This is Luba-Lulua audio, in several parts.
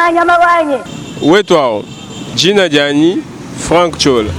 Banga nyama wanyi. Wetu awu, dina dianyi Franck Ciola.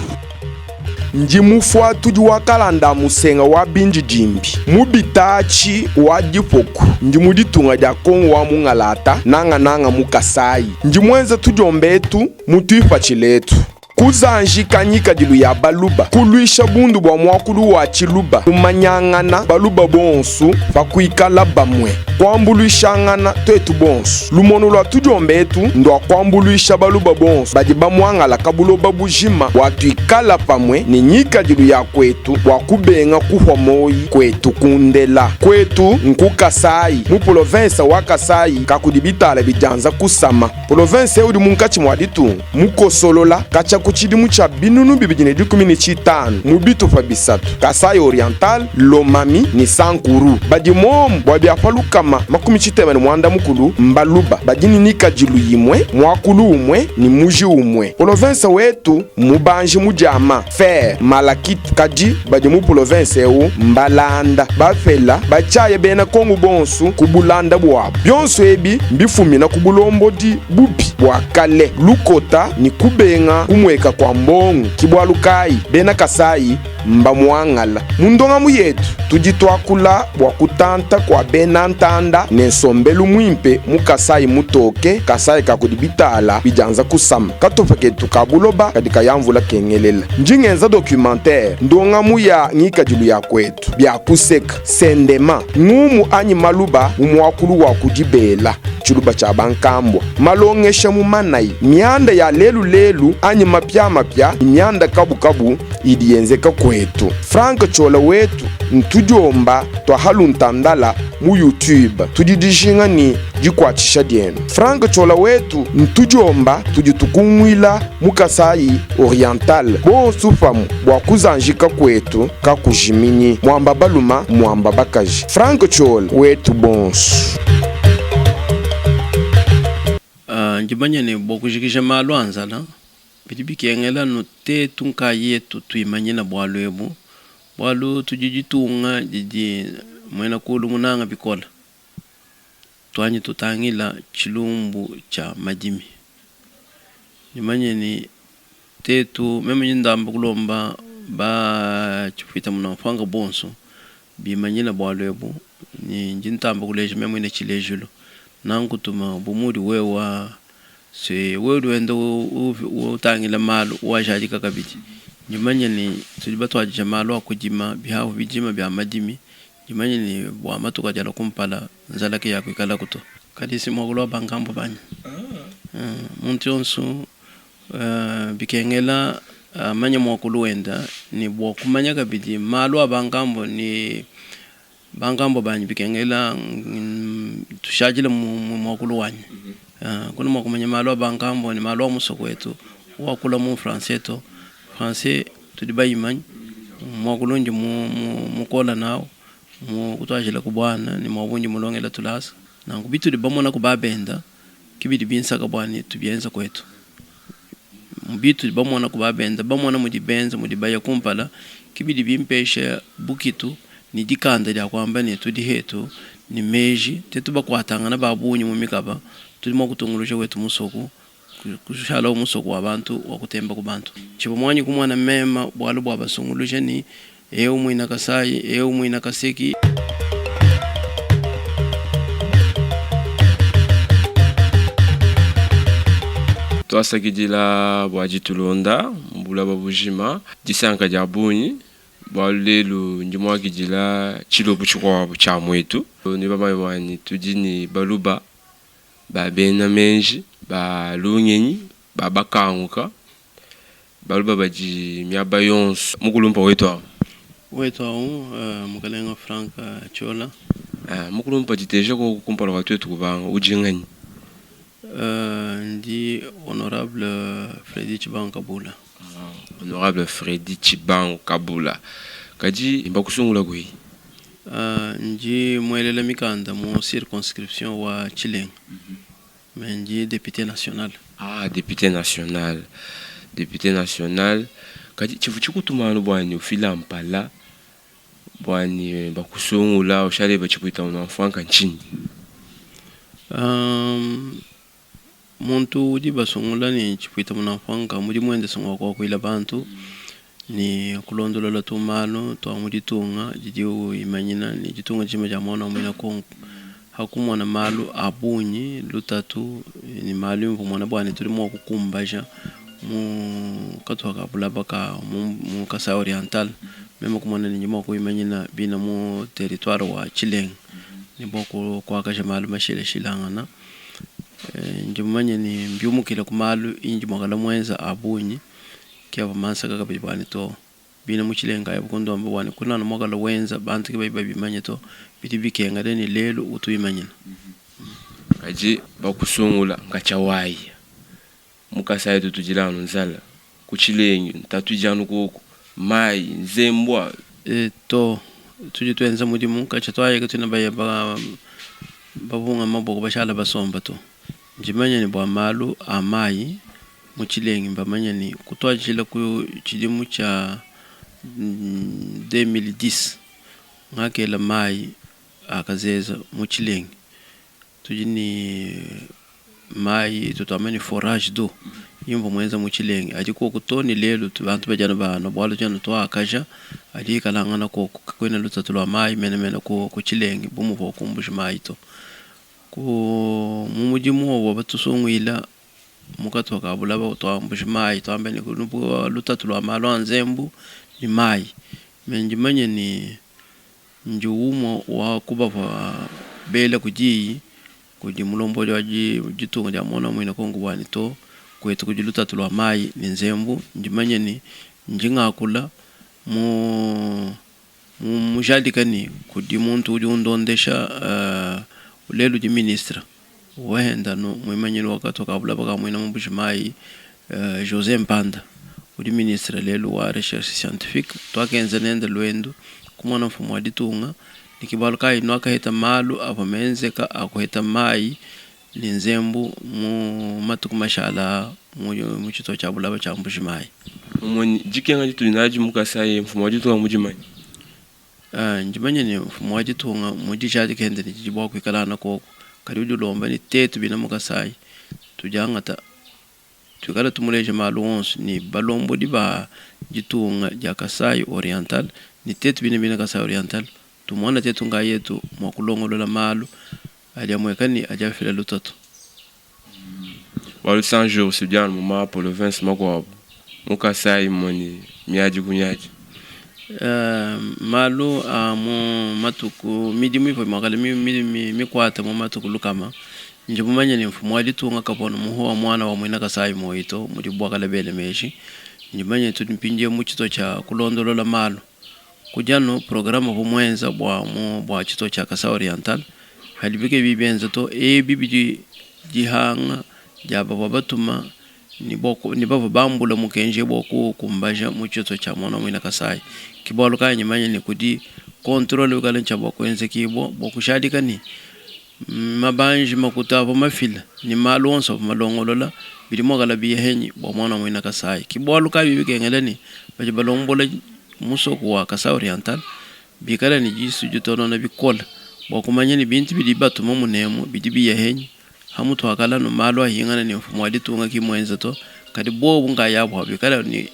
Ndi mufuatudi wa kalanda a musenga wa bindidimbi mu bitaatshi wa dipoku. Ndi mu ditunga dia Kongo wa mungalata, nangananga mu Kasayi. Ndi muenza tudiomba etu mu tuipatshila etu. Kuzanjika ngikadilu ya Baluba, kuluisha bundu bua muakulu wa Tshiluba, kumanyangana Baluba bonsu pa kuikala bamue, kuambuluishangana tuetu bonsu. Lumonu lua tudiomba etu ndua kuambuluisha Baluba bonsu badi bamuangalaka buloba bujima bua tuikala pamue ne ngikadilu ya kuetu bua kubenga kuhua moyi kuetu kundela. Kuetu nku Kasayi, mu polovensa wa Kasayi kakudi bitala bidianza kusama. Polovense eu udi munkatshi mua ditunga, mukosolola katshia ku tshidimu tshia 2015 mu bitupa bisatu, Kasaï-Oriental, Lomami ne Sankuru. Badi muomu bua bia pa 360 mbaluba badi ne ngikadilu imue, muakulu umue ne muji umue. Polovense wetu mmubanji mu diama, fer, malachite, kadi badi mu polovense eu mbalanda, bapela, batshiaya bena Kongo bonsu ku bulanda buabu. Bionso ebi mbifumina ku bulombodi bubi bua kale, lukota ne kubenga kumueka kua mbongo. Ki bualu kayi bena Kasayi mbamuangala. Mu ndongamu yetu tudi tuakula bua kutanta kua bena ntanda ne nsombelu muimpe mu Kasayi mutoke, Kasayi ka kudi bitala bidianza kusama. Katupa ketu ka buloba kadi kaya mvula kengelela. Ndi ngenza documentaire, ndongamu ya ngikadilu ya kuetu, bia kuseka, sendema, ngumu anyi maluba mu muakulu wa ku dibela, tshiluba tshia bankambua, malongesha mu manayi, mianda ya lelu lelu anyi mapiamapia ne mianda kabukabu idi yenzeka kuetu. Franck Ciola wetu ntudiomba tua haluntandala mu YouTube. Tudi dijinga ne dikuatshisha dienu. Franck Ciola wetu ntudiomba tudi tukunguila mu Kasaï Oriental bonsu pamue bua kuzanjika kuetu kakujiminyi. Muamba baluma muamba bakaji. Franck Ciola wetu bonsu. Ndi manya ne, bua kujikija malu a nzala, bidi bikengela anu tetu nkayetu tuimanyina bualu ebu, bualu tudi ditunga didi muena kulu munanga bikole. Tuanyi tutangila tshilumbu tshia madimi. Nimanye ne, tetu, meme ndi ndamba kulomba ba tshipuita munua mfuanka bonso bimanyina bualu ebu, ne ndi ntamba kuleja meme muine tshilejilu. Nankutuma bu muudi wewa Se wewe udi wenda utangila malu uajadika kabidi. Ndi mumanye ne, tudi batuadije malu a kudima bihahu bijima bia madimi. Ndi mumanye ne, bua matuku adi alua kumpala, nzala keyakuikalaku to. Kadi si muakulu wa bankambua banyi. Muntu yonso bikengela amanye muakulu wenda ne bua kumanya kabidi malu a bankambua ne Bankambua banyi bikengela tushadile mu muakulu wanyi. Kuena mua kumanya malu a bankambua ne malu a musoko wetu wakula mu français to. Français tudi bayimanye, muakulu undi mukola nawu kutuadijila ku buana ne muaba undi mulongela tulasa. Nanku bitudi bamona ku ba benda ke bidi binsaka bua ne tubienza kuetu. Bitudi bamona ku ba benda, bamona mudi benza, mudi baya kumpala, ke bidi bimpesha bukitu ne dikanda dia kuamba ne, tudi hetu ne meji, tuetu bakuatangana ba bungi mu mikaba, tudi mua kutunguluja wetu musoku, kushalawu musoku wa bantu, wa kutemba ku bantu. Tshivua muanyi kumona mema bualu bua basunguluja ne, eu muina Kasayi, eu muina Kaseki. Tuasakidila bua ditulonda mu bulaba bujima. Disanka dia bungi bualu lelu ndi muakidila tshilobu tshikuabu tshia muetu. Nudi bamanye bua ne tudi ne baluba ba bena menji, ba lungenyi, ba bakanguka. Baluba badi miaba yonso. Mukulumpa wetu awu. Wetu awu mukalenga Franck Ciola. Mukulumpa diteja koku kumpala kua tuetu kubanga, udi nganyi? Ndi Honorable Freddy Tshibangu Kabula. Honorable Freddy Tshibangu Kabula. Kadi mbakusungula kuyi? Ndi muelela mikanda mu circonscription wa Tshilenga. Mais ndi depute national. Ah depute national, depute national kadi tshivua tshikutuma anu bua ne ufila mpala bua ne bakusungula ushale ba tshipuita unua mfuanka ntshinyi? Um. Muntu udi basungula ne tshipuita munamfuanka mudimu wende se ngua kuakuila bantu ne kulondolola tumalu tua mu ditunga didi imanyina ne ditunga dijima dia muana wa muena Kongo. Hakumona malu a bungi lutatu ne malu imvua mona bua ne tudi mua kukumbaja mu katupa ka bulaba ka mu Kasai Oriental, meme kumona ne ndi mua kuimanyina bina mu territoire wa Tshilenga ne bua kuakaja malu mashilashilangana. Ndi mumanye ne mbiumukile ku malu indi muakala muenza a bungi ke avua mansaka kabidi bua ne to bina mu Tshilenga nkayabu kundomba bua ne kunana muakala wenza bantu ke badi babimanye to bidi bikengela ne lelu utu wimanyina. Kadi bakusungula nkatshia wayi mu Kasai tutudila anu nzala ku Tshilengi ntatu idi anu koku mayi nzembua. To tudi tuenza mudimu katshia tuayi katuena baya bavunga maboko bashala basomba to. Ndi manya ne bua malu a mayi mu Tshilengi mbamanya ne kutuadijila ku tshidimu tshia 2010 ngakela mayi a kazeza mu Tshilengi. Tudi ne mayi tutuamba ne forage d'eau imvua muenza mu Tshilengi adi koku too ne lelu bantu badi anu baanua bualu tudi anu tuakaja adi ikalangana koku kakuena lutatu lua mayi menemene ku Tshilengi bu muvua ku Mbuji Mayi to. Ku mu mudimu uvua batusunguila mu katupa ka bulaba tua Mbuji Mayi tuambe ne lutatu lua malu a nzembu ne mayi me ndi manye ne ndi umue wa ku bavua bela ku diyi kudi mulombodi wa ditunga dia muana muina Kongo buanyi to kuetu kudi lutatu lua mayi ne nzembu. Ndi manye ne ndi ngakula mu mujadika ne kudi muntu udi undondesha lelu udi ministre wenda nu muimanyinu wa katupa ka bulaba ka muina mu Mbuji Mayi Jose Mpanda udi ministre lelu wa recherche scientifique. Tuakenza nende luendu kumona mfumu wa ditunga ne ke bualu kayi nuakaheta malu avua menzeka a kuheta mayi ne nzembu mu matuku mashala mu tshitupa tshia bulaba tshia Mbuji Mayi. Mumue dikenga ditudi nadi mu Kasai, mfumu wa ditunga mudimanye. Ndimanye ne mfumu wa ditunga mudijadike ende ne didi bua kuikala anu koku, kadi udi ulomba ne tetu bina mu Kasai tudiangata tuikale tumuleja malu onso ne balombodi ba ditunga dia Kasai Oriental ne tetu bine bena Kasai Oriental tumona tetu nkayetu mua kulongolola malu adi amueka ne adi afila lutatu. Bualu 100 jours c'est bien mu ma province makuabu mu Kasai moni miadi ku miadi. Malu a mu matuku midimu ivua muakale mikuata mu matuku lukama ndi mumanye ne mfumu wa ditunga kavua muhowa muana wa muena Kasai moyi to mudi buakale bele meji. Ndi mumanye tudi mpindieu mu tshitupa tshia kulondolola malu kudi anu programe uvua muenza bua mu bua tshitupa tshia Kasai Oriental hadi bike bi bienza to ebi bidi dihanga dia bavua batuma ne bavua bambula mukenji bua kukumbaja mu tshitupa tshia muana muena Kasai. Ke bualu kayi manya ne kudi controle wikala ntshia bua kuenzekibua bua kushadika ne mabanji makuta avua mafila ne malu onso avua malongolola bidi muakala bihenyi bua muana muena Kasai. Ke bualu kayi bikengela ne badi balombola musoko wa Kasai Oriental bikala ne disu ditonona bikole bua kumanya ne bintu bidi batuma munemu bidi biyahenyi hamutu hakala no malu ahingana ne mfumu wa ditunga ki muenza to kadi bobu nkayabu bikala ne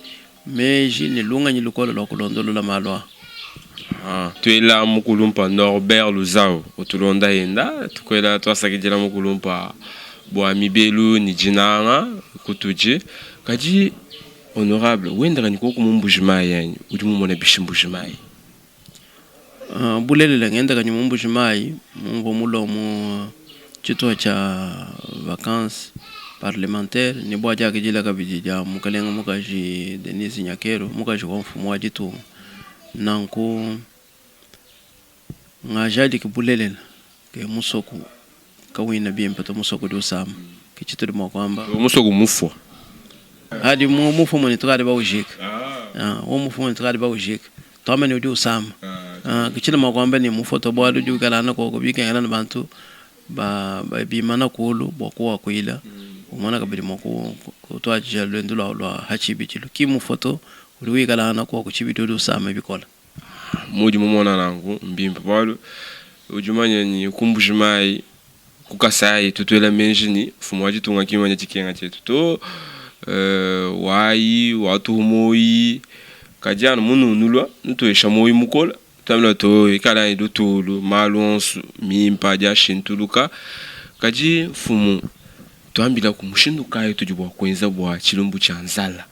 meji ne lunganyi lukole lua kulondolola malu a. Tuela mukulumpa Norbert Luzau utulonda yenda tukwela twasakidila mukulumpa bua mibelu ne dinanga kutudi kadi honorable wendaka ne koku mu Mbuji Mayi yanyi udi mumona bishi Mbuji Mayi. Bulelela ngendaka ne mu Mbuji Mayi mumvua mulua mu tshitupa tshia vacances parlementaire ne bua diakidila kabidi dia mukalenga mukaji Denise Nyakeru mukaji wa mfumu wa ditunga. Nanku ngajadiki bulelela ke musoku kawina bimpe to musoku udi usama ke tshitudi mua kuamba. Musoku mufua. Adi mufua mune tukadi baujika. Wo mufua mune tukadi baujika. Tuamba ne udi usama. Tshina mua kuamba ne mufua to bualu udi wikala anu koko bikengela ne bantu ba bimana kulu bua kuwakuila umona kabidi mua kutuadija luendu lua lua ha tshibidilu ki mufua to udi wikala anu koku tshibidilu udi usama bikole. Mudi mumona nanku mbimpe bualu udi mumanye ne ku Mbuji Mayi. Ku Kasayi tutuela menji ni mfumu wa ditunga ki mumanya dikenga dietu to, wayi watuhu moyi kadi anu mununulua nutuesha moyi mukola tuambila to ikala ni lutulu malu onso mimpa adi ashintuluka kadi mfumu tuambilaku mushindu kayi tudi bua kuenza bua tshilumbu tshia nzala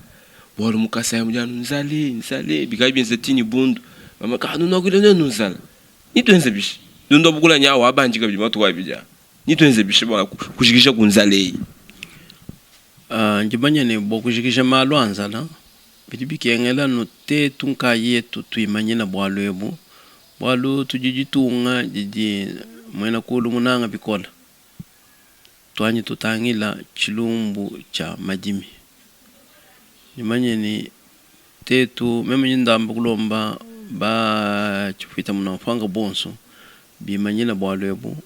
bualu mu Kasayi mudi anu nzala nzala bikala bienza ti ni bundu bamba ka nunuakuila nuenu nzala Nituenze bishi? Ndundu wa bukula nyawu wabandi kabidi matuku abidi aa. Nituenze bishi bua kujikija ku nzala eyi? Ndi manya ne, bua kujikija malu a nzala, bidi bikengela anu tetu nkayetu tuimanyina bualu ebu, bualu tudi ditunga didi Muena Kulu munange bikole. Tuanji tutangila tshilumbu tshia madimi. Ndi manye ne, Tetu, meme ndi ndamba kulomba ba tshipuita munamfuanka bonso bimanyina bualu ebu,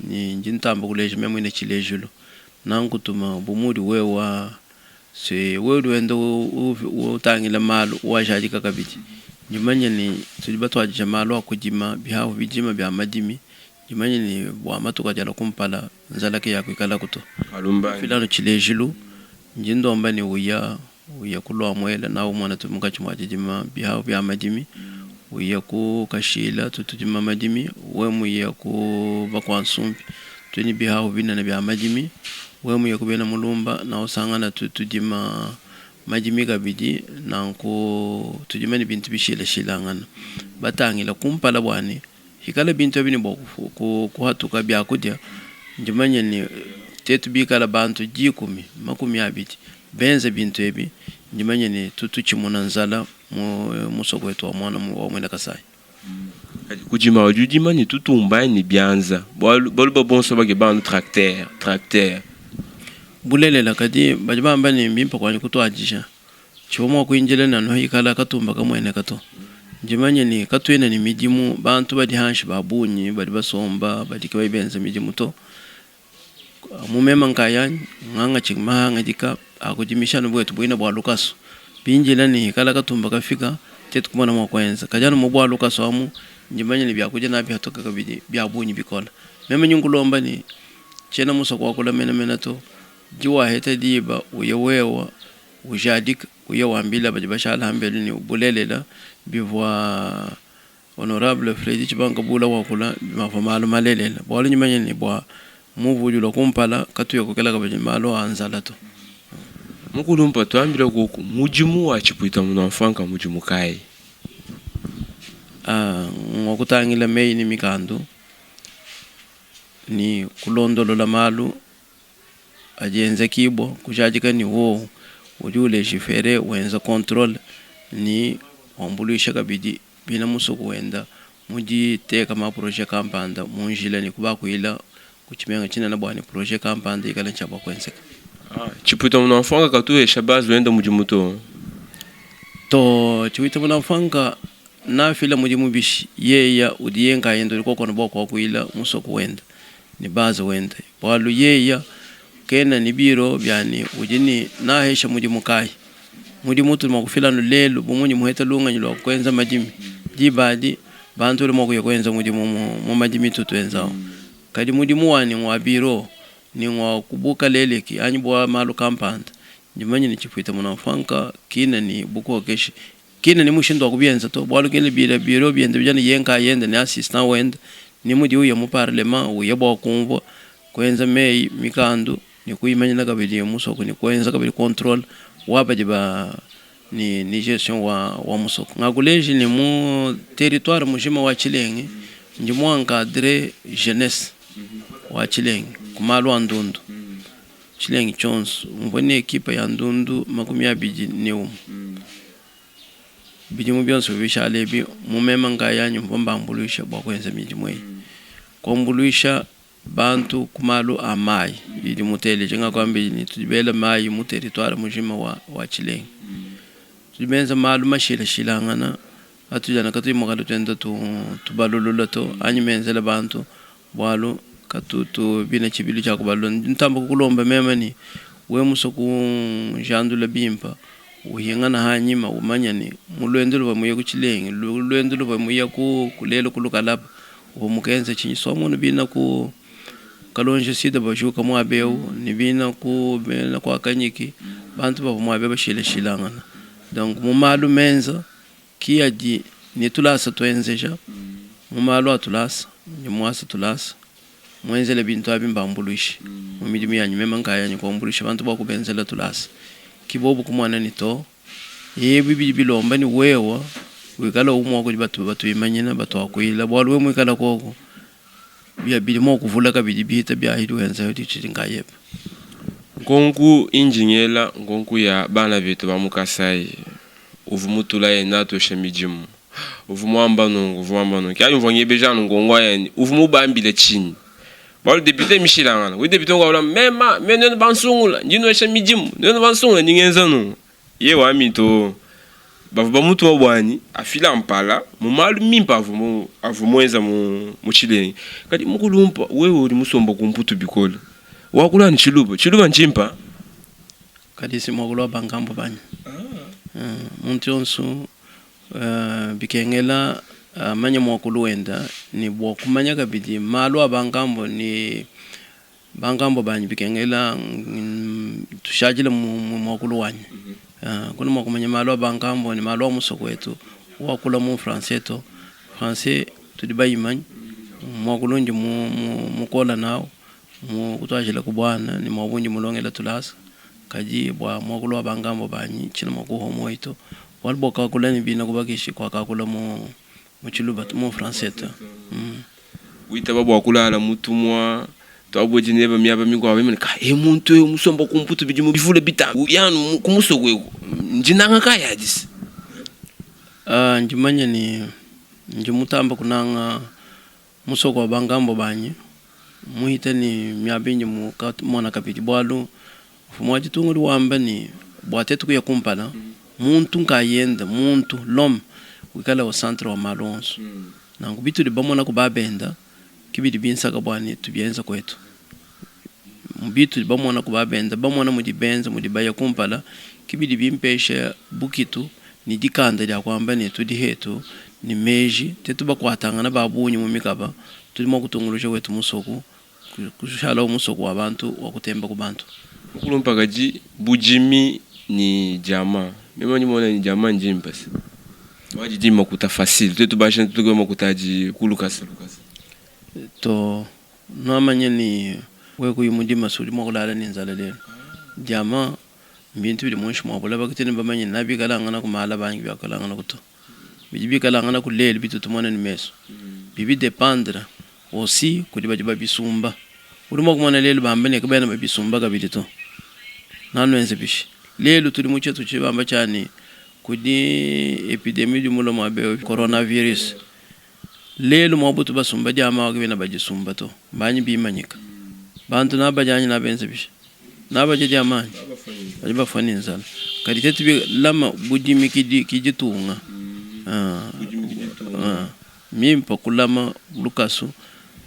ne ndi ntamba kuleja meme muine tshilejilu. Nankutuma bu muudi wewa se wewe udi wenda utangila malu uajadika kabidi. Ndi manye ne tudi batuadija malu a kudima bihahu bijima bia madimi, ndi manye ne bua matuku adi alua kumpala nzala keyakuikalaku to. Fila anu tshilejilu, ndi ndomba ne uya Uya ku Luamuela nawu umona tudi munkatshi mua didima biahu bia madimi, uya ku Kashila tudi tudima madimi, wewe muye ku Bakuansumpi tudi ne biahu binene bia madimi, wewe muye ku Bena Mulumba nawu usangana tudi tudima madimi kabidi, nanku tudima ne bintu bishilashilangana. Batangila kumpala bua ne hikala bintu ebi ne bua kuhatuka biakudia, ndi manye ne tetu bikala bantu dikumi makumi abidi benze bintu ebi, ndi manye ne tutu tutshimuna nzala mu musoko wetu wa muana wa muena Kasai. Kadi kudima udi udima ne tutumba anyi ne bianza? Bualu baluba bonso bakeba anu tracteur, tracteur. Bulelela, kadi badi bamba ne mbimpe kuanji kutuadija. Tshivua mua kuindila ne anu hikala katumba kamueneka to. Ndi manye ne katuena ne midimu, bantu badi hanshi ba bungi badi basomba badi kabayi benza midimu to. Mu mema nkayanyi, ngangatshi mahangadika a kudimisha anu buetu buina bua lukasu. Bindila ne hikala katumba kafika, tetu kumona mua kuenza. Kadi anu mu bua lukasu amu, ndi manya ne biakudia nabihatuka kabidi bia bungi bikola. Meme ndi nkulomba ne tshiena musua kuakula menamena to. Diwaheta diba uye wewa ujadika, uye wambila badi bashala hambelu ne bulelela bivua Honorable Freddy Tshibangu Kabula wakula avua malu malelela, bualu ndi manya ne bua muvu udi ulua kumpala katuya kukela kabidi malu a nzala to. Mukulumpa tuambila koku mudimu wa tshipuita munua mfuanka mudimu kayi? Ngua kutangila meyi ne mikandu ne kulondolola malu adi enzekibua kujadika ne wowu udi ulegifere wenza controle ne wambuluisha kabidi bena musoko wenda mu diteka ma projet kampanda mu njila ne kubakuila ku tshimenga tshinene bua ne projet kampanda ikale ne tshia bua kuenzeka. Tshipuita munamfuanka katu uhesha base wenda mudimu to. To, tshipuita munamfuanka nafila mudimu bishi yeya udiye nkayenda udi kokona bua kuakuila musoko wenda ne base wenda bualu yeya kena ne biro bia ne udi ne nahesha mudimu kayi. Mudimu utudi mua kufila anu lelu bu mundi muheta lungenyi lua kuenza madimi, diba adi bantu badi mua kuya kuenza mudimu mu madimi tutu tuenzawu. Kadi mudimu wanyi ngua biro ni ngua kubuka leleki anyi bua malu kampanda, ndi manye ne tshipuita munamfuanka kina ne bukokeshi kina ne mushindu wa kubienza to, bualu kina bira biro biende bidi anu yeye nkayende ne assistant wende, ni mudi uya mu parlement uya bua kumvua kuenza meyi mikandu ne kuimanyina kabidi musoko ne kuenza kabidi controle wa badi ba ne, ne gestion wa, wa musoko. Ngakuleji ne mu territoire mujima wa Tshilenge ndi mu encadrer jeunesse wa Tshilenge ku malu a ndundu. Tshilenge tshionso mvua ne ekipe ya ndundu 21. Bidimu bionso bishala ebi mu mema nkayanyi mvua mbambuluisha bua kuenza midimu eyi. Kuambuluisha bantu ku malu a mayi idi muteleje ngakuambidi ne tudi bela mayi mu territoire mujima wa, wa Tshilenge. Tudi benza malu mashilashilangana atudi anu katuyi muakale tuenda tubalulula to anyi menzela bantu bualu katutu bina tshibilu tshia kubalula. Ndi ntamba kukulomba mema ne wewe musue kunjandula bimpe uhingana hanyima umanya ne mu luendu luvua muye ku Tshilenge luendu luvua muye ku kulelu ku Lukalaba uvua mukenza tshinyi somonu bina ku. Kalonji Sud bajuka muaba eu ne bina ku bena kua Kanyiki, bantu bavua muaba eu bashilashilangana. Donc mu malu menza ki adi ne tulasa tuenzeja mu malu a tulasa ne muasa tulasa muenzele bintu abi mbambuluishe mu midimu yanyi meme nkayanyi kuambuluisha bantu bua kubenzela tulasa ki bobu kumuana ne to ebi bidi bilomba ne wewa wikala umue wa kudi batu batuimanyina batuakuila bualu wewe muikala koku bia bidi mua kuvula kabidi bihita bia idi wenza utshidi nkayebe. Nkonku indi ngela nkonku ya bana betu ba mu Kasai uvua mutulaye natosha midimu uvua muamba nunku uvua muamba nunku anyi mvua ngebeja anu nkonko yanyi uvua mubambile tshinyi bualu depute mishilangana udi depute ngwabula mema me nuenu bansungula ndi nuesha midimu nuenu bansungula ndi ngenza nunku ye wami to bavua bamutuma buanyi afila mpala mu malu mimpe avua avua muenza mu mu tshilenge kadi mukulumpa wewe udi musomba ku mputu bikole wakula ne tshiluba tshiluba ntshimpa Kadi si muakulu wa bankambua banyi. Muntu yonso bikengela amanye muakulu wenda ne bua kumanya kabidi malu a bankambua ne bankambua banyi bikengela tushadile mu muakulu wanyi. Kuena mua kumanya malu a bankambua ne malu a musoko wetu wakula mu français to. Français tudi bayimanye, muakulu undi mukola nawu. Mu kutuadijila ku buana ne mua bundi mulongela tulasa, kadi bua muakulu wa bankambua banyi tshiena mua kuhua muoyo to, bualu bua kuakula ne bina ku bakishi kuakakula mu mu tshiluba to, mu français to. Witaba bua kulala mutumua tuabuedi neba miaba mikuabu meme ne ka e muntu eu musomba ku mputu bidimu bivule bitamba yanu ku musoko eku ndinanga kayi adi se? Ndi manya ne ndi mutamba kunanga Musoko wa bankambua banyi mmuhite ne miaba indi mumona kabidi, bualu mfumu wa ditunga udi wamba ne, bua tuetu kuya kumpala, muntu nkayende, muntu, l'homme, wikale au centre wa malu onso. Nanku bitudi bamona ku ba benda ke bidi binsaka bua ne tubienze kuetu. Bitudi bamona ku ba benda, bamona mudi benza, mudi baya kumpala, ke bidi bimpesha bukitu ne dikanda dia kuamba ne, tudi hetu ne meji, tuetu bakuatangana ba bungi mu mikaba, tudi mua kutunguluja wetu musoku, kushalawu musoku wa bantu, wa kutemba ku bantu. Mukulumpa kadi budimi ne diamant, mema ndi mona ne diamant ndimpe se bua didi makuta facile, tuetu ba jeune tutu tukeba makuta adi ku lukasa lukasa. Too. Nuamanya ne, wewe kuyi mudima si udi mua kulala ne nzala lelu. Diamant mbintu bidi muinshi mua bulaba katuena bamanye ne bikalanganaku malaba anyi biakalanganaku to. Bidi bikalanganaku lelu bitutu tumona ne mesu bibi dependre aussi kudi badi babisumba. Udi mua kumona lelu bamba ne kabena babisumba kabidi to. Nanuenze bishi? Lelu tudi mu tshietu tshibamba tshia ne kudi epidemie udi mulue muaba eu coronavirus. Lelu mua butu basumba dia mawa kebena badisumba to, mbanyi bimanyika. Bantu nabadia anyi nabenza bishi? Nabadia dia manyi? Badi bafua ne nzala. Kadi tetu bi lama budimi kidi ki ditunga. Mimpa kulama lukasu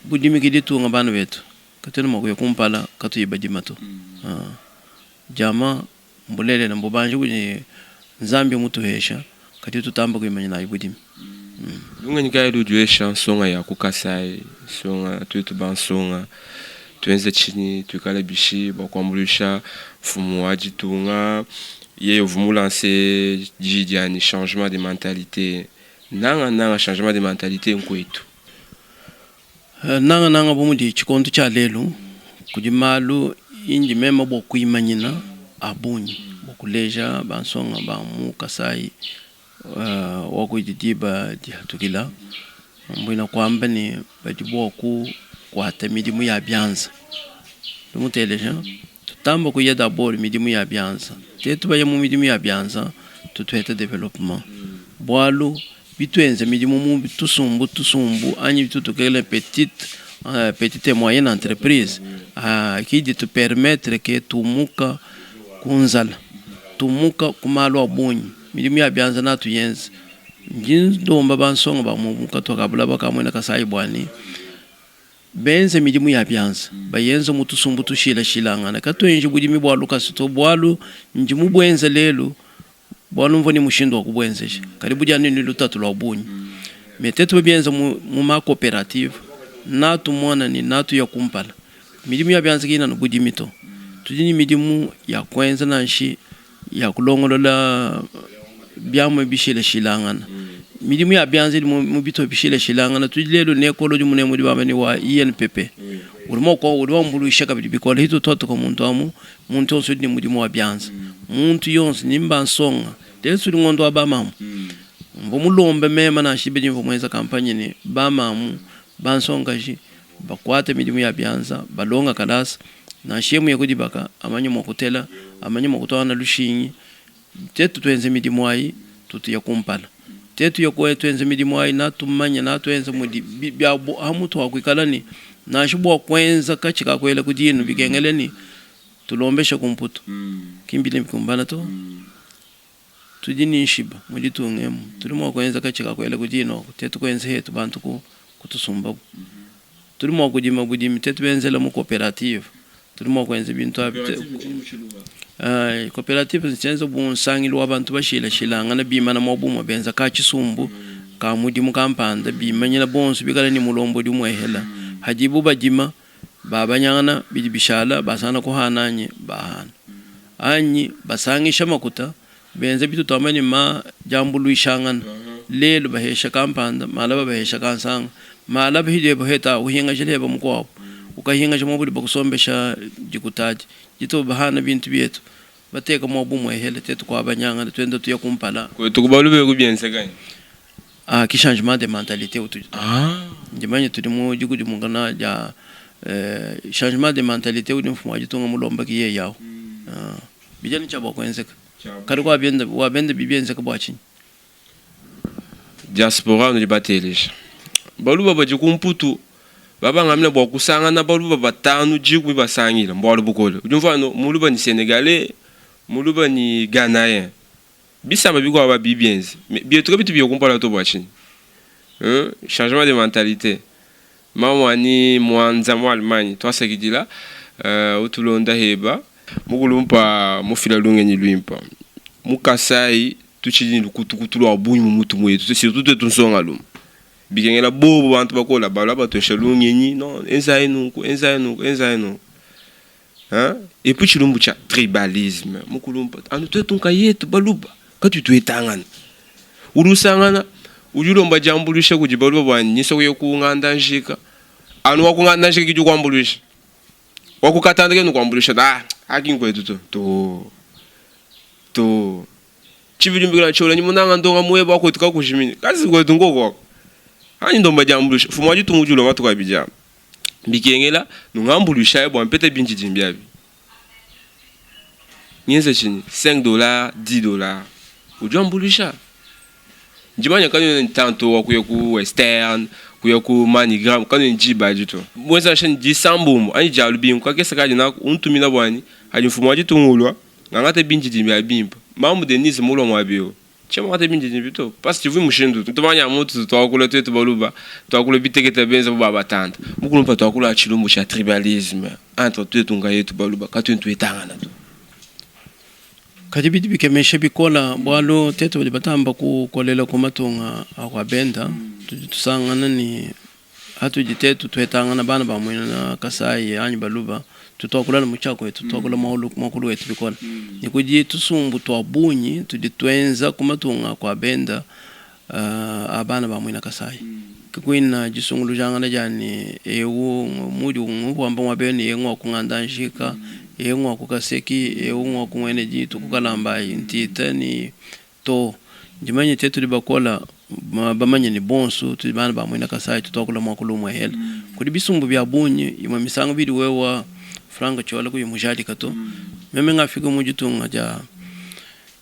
budimi ki ditunga bana betu. Katuena mua kuya kumpala katuyi badima to. Diamant Mbulelela, mbubanji budi Nzambi mutuhesha, kadi tutamba kuimanyina nayi budimi. Lungenyi kayi ludi wesha nsonga ya ku Kasai? Nsonga, tuetu bansonga tuenze tshinyi, tuikale bishi bua kuambuluisha mfumu wa ditunga? Yeye uvua mulanse diyi dia ne, changement de mentalite. Nangananga changement de mentalite nkuetu. Nangananga bu mudi tshikondo tshia lelu, kudi malu indi mema bua kuimanyina a bungi bua kuleja bansonga ba mu Kasai wa kudi diba dihatukila, mbuena kuamba ne badi bua kukuata midimu ya bianza. Udi muteleja? Tutamba kuya d'abord midimu ya bianza, tetu baya mu midimu ya bianza tutuheta developpement bualu Bituenza midimu mu tusumbu tusumbu anyi bitutukela petite petite et moyenne entreprise ki ditu permettre ke tumuka ku nzala, tumuka ku malu a bungi. Midimu ya bianza natuyenza. Ndi ndomba bansonga ba mu katupa ka bulaba ka muena Kasayi bua ne benze midimu ya bianza, bayenze mu tusumbu tushilashilangane. Katuenji budimi bua lukasu to, bualu ndi mubuenze lelu. Bualu mvua ne mushindu wa kubuenzeja, kadi budi anu ne lutatu lua bungi. Mais tuetu babienza mu, mu ma cooperative, natumona ne natuya kumpala. Midimu ya bianza kena anu budimi to. Tudi ne midimu ya kuenza nanshi ya kulongolola biamua bishilashilangana. Midimu ya bianza idi mu bitupa bishilashilangana. Tudi lelu ne ekolo udi munene udi bamba ne wa INPP udi mua udi wambuluisha kabidi bikole. Itu tuatuka muntu amu muntu yonso udi ne mudimu wa bianza. Muntu yonso ni mbansonga lelu tudi ngondo wa ba mamu. Mvua mulombe mema nansha diba dimvua muenza kampanye ne ba mamu bansongakaji bakuate midimu ya bianza, balonga kalasa, nansha yeye muye ku dibaka amanye mua kutela, amanye mua kutuangana lushingi. Tuetu tuenze midimu ayi, tutuya kumpala. Tuetu tuya tuenze midimu ayi, natumanye, natuenze mudi bia amu tuakuikala ne nansha bua kuenza katshi ka kuela ku dinu bikengele ne tulombeshe ku Mputu. Ki mbidi bikumbana to. Tudi ne nshiba mu ditunga emu, tudi mua kuenza katshi ka kuela ku dinu aku, tuetu kuenza hetu bantu kutusumbabu. Tudi mua kudima budimi, tuetu benzela mu cooperative, tudi mua kuenza bintu abi. Cooperative ntshienza bu nsangilu wa bantu bashilashilangana bimana muaba umue benza ka tshisumbu ka mudimu kampanda, bimanyina bonso bikale ne mulombodi umuehela. Hadibu badima babanyangana bidi bishala, basangana kuhana anyi bahana anyi basangisha makuta benza bitu tuamba ne ma diambuluishangana lelu bahesha kampanda malaba bahesha kansanga malaba hidi heta uhingajila heba mukuabu ukahingaja muabu bakusombesha dikuta adi ditu bahana bintu bietu bateka muabu muehele tetu kuabanyangana tuenda tuya kumpala. Kwetu kubalu beku bienzeka. Ah, ki changement de mentalité utudi ndimanye tudi mu dikudimukana dia changement de mentalité udi mfumu wa ditunga mulomba ki yeye awu. Bidi anu tshia bua kuenzeka kadi kwa bienda wa benda bibienzeka bua tshinyi? Diaspora nudi bateleja baluba badi ku Mputu babangamina bua kusangana baluba batanu dikumi basangila mbualu bukole. Udi umvua no muluba ni Senegalais, muluba ni Ghanaen. Bisamba bikuabu abi bienze mais bietu kabitu biya kumpala to bua tshinyi? Hum changement de mentalite. Mamuanyi Mwanza mu Allemagne tuasakidila utulonda heba. Mukulumpa mufila lungenyi luimpa. Mu Kasai tutshidi ne lukutukutu lua bungi mu mutu muetu surtout tuetu nsongalume. Bikengela bobu bantu bakola balua batuesha lungenyi non enzayi nunku enzayi nunku enzayi nunku. Hein? Et puis tshilumbu tshia tribalisme mukulumpa anu tuetu nkayetu baluba katuyi tuetangana. Udi usangana udi ulomba diambuluisha kudi baluba bua nyisa kuya ku nganda njika anu wa ku nganda njika kidi kuambuluisha wa ku katanda kena ukuambuluisha ah aki nkuetu to to to tshividi mbikila tshiola nyi munanga ndonga mueba wa kuetu kakujimini kazi kuetu nkoko wako anyi ndomba diambuluisha mfumu wa ditunga udi ulua matuku abidi aa. Bikengela nungambuluishayi bua mpete bindidimbi abi. Ngenze tshinyi? 5 dollars, 10 dollars. Udi wambuluisha. Ndi manya kanuena ne temps to wa kuya ku Western, kuya ku MoneyGram, kanuena ne diba adi to. Muenza nansha ne disambombo anyi dia lubingu kakese kadi naku, untumina buanyi, hadi mfumu wa ditunga ulua, ngangate bindidimbi abi bimpe. Mamu Denise mulua muaba eu. Tshiena muangate bindidimbi to, pasi tshivui mushindu to. Tumanya amu tutu tuakula tuetu baluba, tuakula bitekete benza bu ba batanta. Mukulumpa tuakula tshilumbu tshia tribalisme entre tuetu nkayetu baluba, katuena tuetangana to. Kadi bidi bikemesha bikola bualu tuetu badi batamba kukolela ku matunga a kua benda, tudi tusangana ne Hatudi tetu tuhetangana bana ba muena Kasai anyi baluba, tudi tuakula anu mu tshia kuetu, tuakula muakulu wetu bikole. Ne kudi tusumbu tua bungi tudi tuenza ku matunga a kua benda a bana ba muena Kasai. Ke kuina disungulujangana dia ne eu mudi wamba muaba eu ne eu ngua ku Nganda-Njika, eu ngua ku Kaseki, eu ngua ku Muene Ditu, ku Kalambayi, Ntita ne Too. Ndimanye te tudi bakola bamanye ne bonsu tudi bana ba muena Kasai tutuakula muakulu umue hela. Kudi bisumbu bia bungi imue misangu bidi wewa Franck Ciola kuyi mujadika to. Meme ngafika mu ditunga dia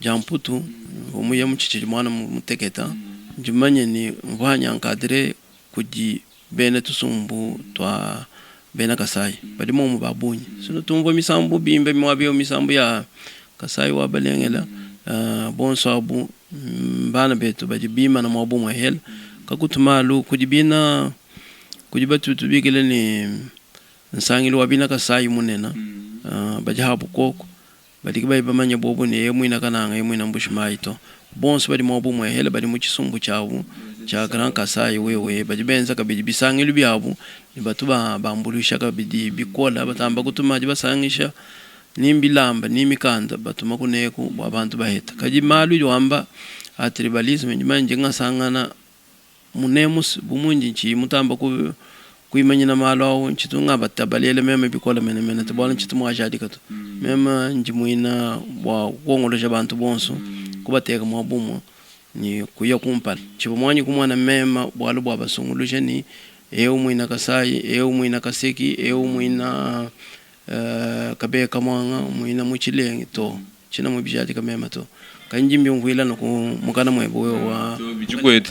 dia Mputu mvua muya mu tshitshidi muana muteketa ndimanye ne mvua nya encadre kudi bena tusumbu tua bena Kasai badi momu ba bungi. Sunu tumvua misambu bimba miaba eu misambu ya Kasai wa balengela bonso abu mbana betu badi bimana muaba umue hela kakutu malu kudi bina kudi batu tubikila ne nsangilu wa bina Kasai munena badi habu koku badi kabayi bamanya bobu ne ye muina Kananga ye muina Mbuji-Mayi to. Bonso badi muabu muehele badi mu tshisumbu tshiabu tshia Grand Kasai wewe badi benza kabidi bisangilu biabu ne batu bambuluisha kabidi bikole, batamba kutuma dibasangisha ni mbilamba ni mikanda batuma kuneku bua bantu baheta. Kadi malu idi wamba a tribalisme ndi manye ndi ngasangana munemus bu mundi ntshiyi mutamba kuimanyina malu au ntshitu ngabatabalela meme bikole menemene to, bualu ntshitu muajadika to. Meme ndi muina bua kuongoloja bantu bonso kubateka muaba umue ne kuya kumpala. Tshivua muanyi kumona meme bualu bua basunguluja ne eu muina Kasai, eu muina Kaseki, eu muina Kabeya Kamwanga, muina mu Tshilenge to. Tshiena mubijadika meme to. Kadi ndi mbiumvuila anu ku mukana muebe wewe wa Bikole.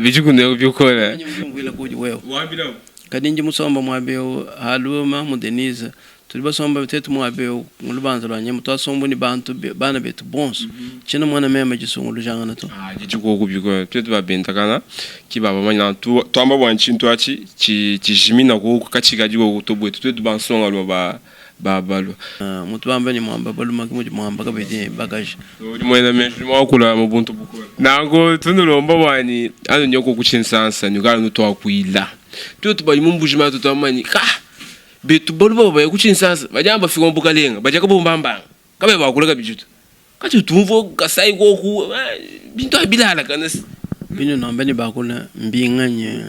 Ndi mbiumvuila kudi wewe. Kadi ndi musomba muaba eu halu mamu Denise tudi basomba tuetu muaba eu mu lubanza lua nyama tuasombu ne bantu bana betu bonso. Tshiena muana meme disungulujangana to. Didi koku bikole. Tuetu babentakana ki babamanya tuamba bua tshintu atshi tshijimina koku katshikadi koku to buetu tuetu bansongalume ba ba balua. Mutu bamba ne muamba baluma ke mudi muamba kabidi bakaji. Udi muena meji udi mua kula mu buntu bukole. Nanku tunulomba bua ne anu nyoko ku tshinsansa nuikala nutuakuila. Tuetu badi mu Mbuji-Mayi tutu bamanye ne ka betu balume bavua baya ku tshinsansa badi anu bafika mu bukalenga badia kabumbambanga kabayi bakula kabidi to. Katuyi tumvua Kasai koku bintu abi bilalakana. Binu nuamba ne bakula mbinganyi?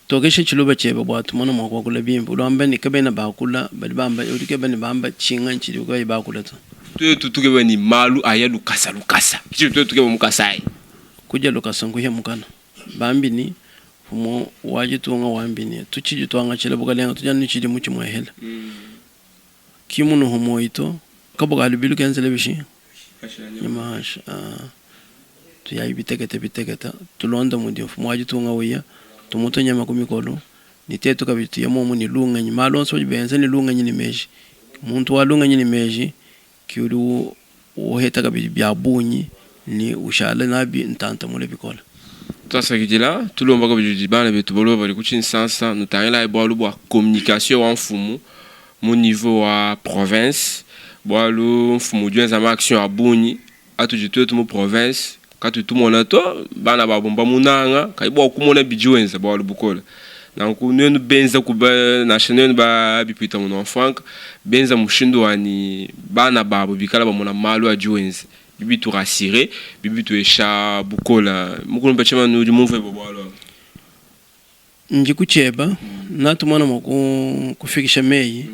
Tokesha tshiluba tshiebe bua tumone mua kuakula bimpe. Udi wamba ne, Kabena bakula, badi bamba, udi ukeba ne bamba tshinganyi tshidibu kabayi bakula to. Tuetu tukeba ne malu aya lukasa lukasa, ke tshidi tuetu tukeba mu Kasai. Kudia lukasa nkuhia mukana. Bambi ne, Mfumu wa ditunga wambi ne, tutshidi tuangatshila bukalenga, tudi anu ne tshidimu tshimuehela. Ki munuhu muoyi to. Kabuka ka lubilu kenzela bishi? Nyama hanshi. Tuyayi bitekete bitekete, tulonde mudi mfumu wa ditunga uya, tumutue nyama ku mikolo, ne tetu kabidi tuye muomu ne lungenyi. Malu onso badi benza ne lungenyi ne meji. Muntu wa lungenyi ne meji ki udi uheta kabidi bia bungi ne ushala nabi ntanta mule bikole. Tuasakidila, tulomba kabidi kudi bana betu balume badi ku Tshinsansa, nutangilayi bualu bua communication wa mfumu mu niveau wa province, bualu mfumu udi wenza ma action a bungi atudi tuetu mu province katuyi tumona to, bana babu mbamunanga kayi bua kumona bidi wenza bualu bukole. Nanku nuenu benza ku nansha nuenu ba bipuita munua mfuanka benza mushindu wa ni bana babu bikala bamona malu adi wenza bidi bitu rassurer bidi bituesha bukola. Mukulumpe Tshimanu udi mumvue bua bualu abu? Ndi ku tshieba natumona mua kufikisha meyi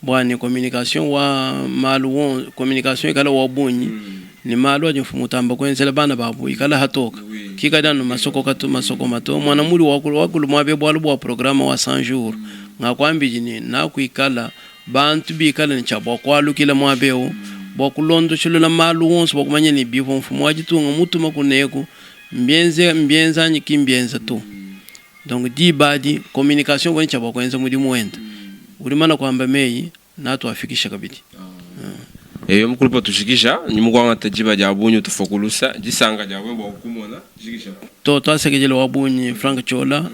bua ne communication wa malu wonso, communication ikala wa bungi ne malu adi mfumu utamba kuenzela bana babu ikala hatoka, kikadi anu masokoka to masokoma to. Muana muli wakulu muabe bualu bua programe wa 100 jours ngakuambidi ne nakuikala bantu bikala ne tshia bua kualukila muaba eu bua kulondoshilula malu wonso bua kumanya ne bivua mfumu wa ditunga mutuma kuneku Mbienze, mbienza anyi ki mbienza to. Donc diba adi communication uvua ne tshia bua kuenza mudimu wenda. Udi mumane kuamba meyi, natuafikisha kabidi. Eyo mukulu patujikija, ndi mukuangata diba dia bungi utufua ku lusa, disanka dia bungi bua kukumona. Jikija. To tuasakidila wa bungi Franck Ciola,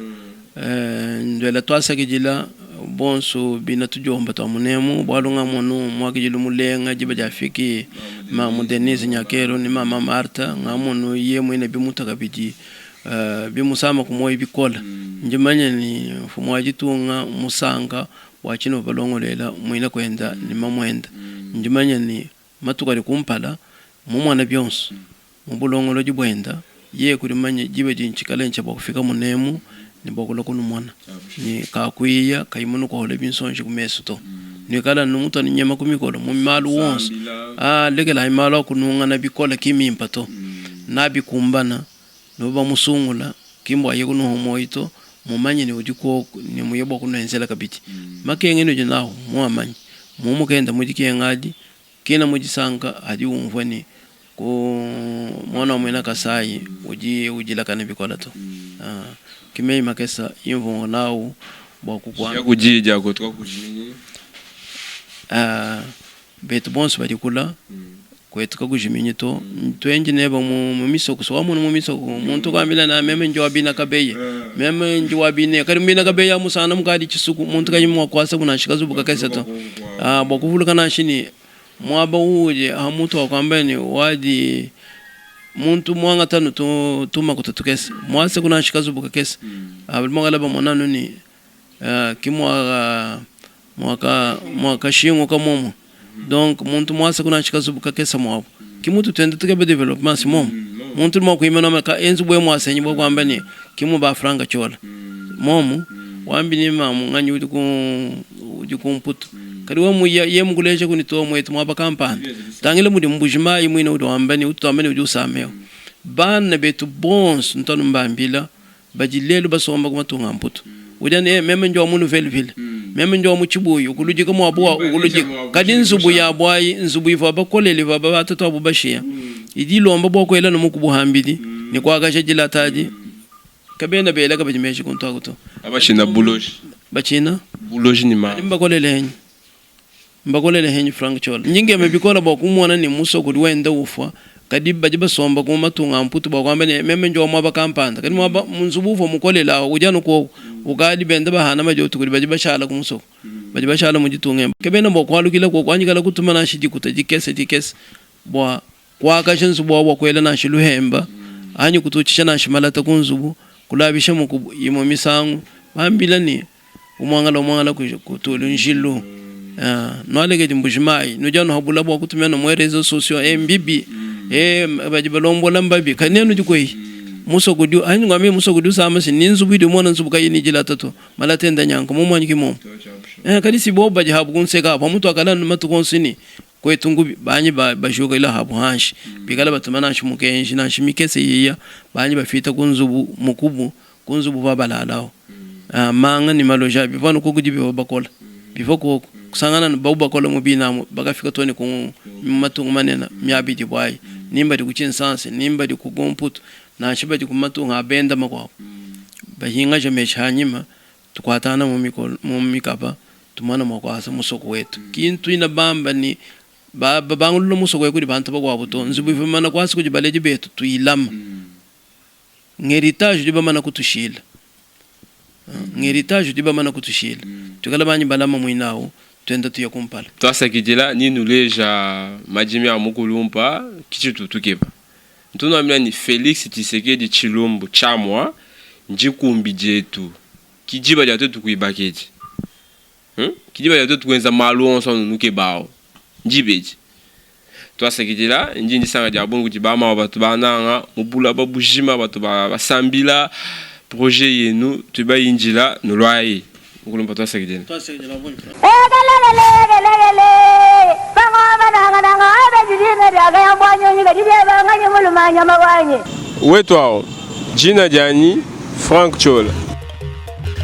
nduela tuasakidila bonsu bina tudiomba tua munemu bualu ngamonu muakidilu mulenga diba diafiki mamu Denise Nyakeru ni mama Martha ngamonu ye muine bimuta kabidi bimusama ku muoyo bikola ndi manya ni mfumu wa ditunga musanka bua tshinu balongoluela muine kuenda ni mamuenda ndi manya ni matuku adi kumpala mumona bionso Mu bulongolodi buenda, yeye kudi mumanye diba dintshikale ntshia bua kufika munemu ne bua kulua kunumona, ne kakuiya kayi munukohole binsonji ku mesu to. Nuikale anu mutua ne nyama ku mikolo mu malu wonso aa. Lekelayi malu a kunungana bikole, ki mimpe to. Nabikumbana, nuvua bamusungula, ki mbua aye kunuha muoyo to. Mumanye ne udi kuoku ne muye bua kunuenzela kabidi. Makenga enudi nawu muamanye. Mumuke enda mu dikenga adi, Kena mu disanka adi umvua ne ku muana wa muena Kasai udi udilakana bikola to. Ke meyi makesa imvua nawu bua kukuambila. Shiya ku diyi dia kuetu kakujiminyi. Betu bonso badi kula kuetu kakujiminyi to. Tuendi neba mu misoko, so wamona mu misoko muntu kuambila ne meme ndi wa bina Kabeya, meme ndi wa bine kadi mu bina Kabeya musana mukadi tshisuku muntu kayi mua kuasaku nansha kazubu kakese to. Bua kuvuluka nansha ne muaba uudi ha mutu wa kuamba ne wadi. Muntu muangata anu tu tumakuta tukese, muaseku nansha kazubu kakese, badi mua kuikala bamona anu ne ki mua muaka muakashinguka muomua. Donc muntu muaseku nansha kazubu kakese muabu, ki mutu tuenda tukeba developpement si muomu? Muntu udi mua kuimana wamba ka enzubu eu muasenyi bua kuamba ne ki mu ba Franck Ciola muomu, wambi ne mamu nganyi udi ku udi ku Mputu. Kadi wewe muya yeye mukuleja ku ne too muetu muaba kampanda. Tangila mudi Mbuji Mayi muine udi wamba ne utu wamba ne udi usama eu. Bana betu bonso ntu anu mbambila badi lelu basomba ku matunga a Mputu. Udi anu, eh, meme ndi wa mu Nouvelle Ville, meme ndi wa mu Tshibuyi, ukuludika muabu wa ukuludika. Kadi nzubu yabu ayi, nzubu ivua bakolele, ivua batatuabu bashiya, idi ilomba bua kuela anu mukubu hambidi ne kuakaja dilata adi. Kabena bela kabidi meji kuntu aku to. Batshina buloji. Batshina? Buloji ne malu. Kadi mbakolele henyi? Mbakolele henyi Frank Ciola? Ndi nkema bikola bua kumona ne musoko udi wenda ufua, kadi badi basomba ku matunga a Mputu bua kuamba ne, meme ndi wa muaba kampanda. Kadi muaba, nzubu uvua mukolele awu udi anu kuoku. Ukadi benda bahana madioto kudi badi bashala ku musoko, badi bashala mu ditunga emu. Kabena bua kualukila kuoku anyi kala kutuma nansha dikuta dikese dikese bua Kuakaja nzubu wa bua kuela nansha luhemba anyi kututshisha nansha malata ku nzubu, kulabisha mukubu. Imue misangu bambila ne, Umuangala umuangala kutulu njilu. Nualekedi mbuji mayi, nudi anu habula bua kutumia no mu reseaux sociaux, eh mbibi, eh badi balombola mbabi. Kadi nenu udi kueyi? Musoko udi anyi ngambile musoko udi usama si ni nzubu idi umona nzubu kayi ne dilata to, malata enda nyanka momu anyi ki momu? Eh kadi si bobu badi habu kunseka apu, pamutu akala anu matuku onso ne Kuetu nkubi, banyi ba bajukila habu hanshi, bikala batuma nansha mukenji nansha mikese yiya, banyi bafita ku nzubu mukubu, ku nzubu va balalaho. Manga ne maloji a bivua anu koku di bivua bakola, bivua koku kusangana anu babu bakola mu bina amu, bakafika too ne ku mu matunga manene miaba idibu ayi, ni mbadi ku Tshinsansi, ni mbadi ku Mputu, nansha badi ku matunga a benda makuabu, bahingaja meshi hanyima. Tukuatangana mu mikolo, mu mikaba, tumona mua kuasa musoko wetu. Ki ntuina bamba ne, ba, babangulula musoko eku kudi bantu bakuabu to. Nzubu ivua mimana kuasa kudi baledi betu, tuyilama. Ng'heritage udi bamana kutushila. Ng'heritage udi bamana kutushila. Tuikala banyi balama muine awu, tuenda tuya kumpala. Tuasakidila ni nuleja madimi a mukulumpa ki tshitu tukeba. Ntu nuambila ni Felix Tshisekedi Tshilombo Tshiamua ndikumbi dietu, ki diba dia tuetu kuibaka edi. Hum? Ki diba dia tuetu kuenza malu onso anu nukeba awu. Ndiba edi. Tuasakidila, ndi ndisanka dia bungi kudi ba mawa batu bananga mu bulaba bujima batu basambila projet yenu tudi bayindila nuluayi. Mukulumpa tuasakidila. Wetu awu, djina dianyi Franck Ciola.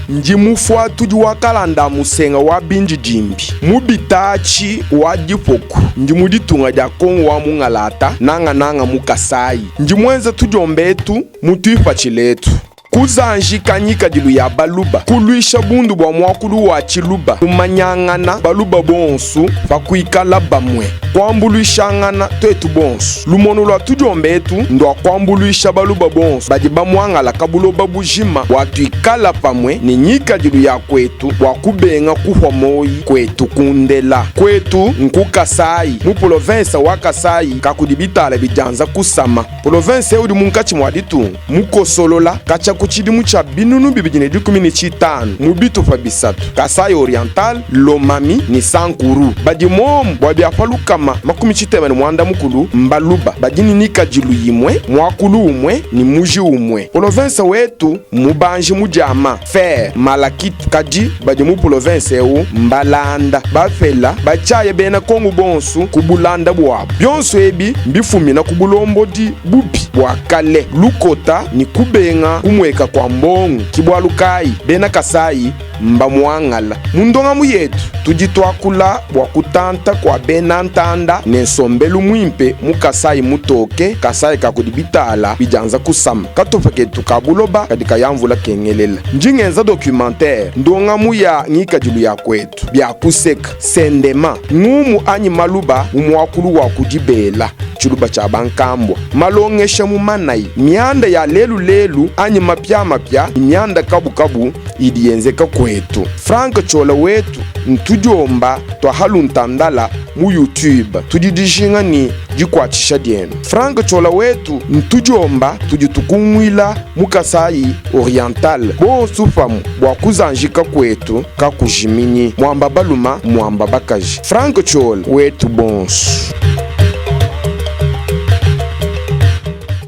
Ndi mufuatudi wa kalanda a musenga wa bindidimbi mu bitaatshi wa dipoku. Ndi mu ditunga dia Kongo wa mungalata, nangananga mu Kasayi. Ndi muenza tudiomba etu mu tuipatshila etu. Kuzanjika ngikadilu ya Baluba, kuluisha bundu bua muakulu wa Tshiluba, kumanyangana Baluba bonsu pa kuikala bamue, kuambuluishangana tuetu bonsu. Lumonu lua tudiomba etu ndua kuambuluisha Baluba bonsu badi bamuangalaka buloba bujima bua tuikala pamue ne ngikadilu ya kuetu bua kubenga kuhua moyi kuetu kundela. Kuetu nku Kasayi, mu polovensa wa Kasayi kakudi bitala bidianza kusama. Polovensa eu udi munkatshi mua ditunga. Mukosolola katshia ku tshidimu tshia 2015 mu bitupa bisatu, Kasaï Oriental, Lomami ne Sankuru. Badi momu bua bia pa 360 mbaluba badi ne nikadilu yimue, muakulu umue ne muji umue. Polovense wetu mmubanji mu diama, fer, malachite, kadi badi mu polovense eu mbalanda, bapela, batshiaya bena Kongu bonsu ku bulanda buabu. Bionso ebi mbifumina ku bulombodi bubi bua kale, lukota ne kubenga kumueka kua mbongo. Ki bualu kayi bena Kasayi mbamuangala. Mu ndongamu yetu tudi tuakula bua kutanta kua bena ntanda ne nsombelu muimpe mu Kasayi mutoke, Kasayi ka kudi bitala bidianza kusama. Katupa ketu ka buloba kadi kaya mvula kengelela. Ndi ngenza documentaire, ndongamu ya ngikadilu ya kuetu, bia kuseka, sendema, ngumu anyi maluba mu muakulu wa ku dibela, tshiluba tshia bankambua, malongesha mu manayi, mianda ya lelu lelu anyi mapiamapia ne mianda kabukabu idi yenzeka kuetu. Franck Ciola wetu ntudiomba tua Haluntandala mu YouTube. Tudi dijinga ne. dikuatshisha dienu. Franck Ciola wetu ntudiomba tudi tukunguila mu Kasaï Oriental bonsu pamue bua kuzanjika kuetu kakujiminyi. Muamba baluma muamba bakaji. Franck Ciola wetu bonsu.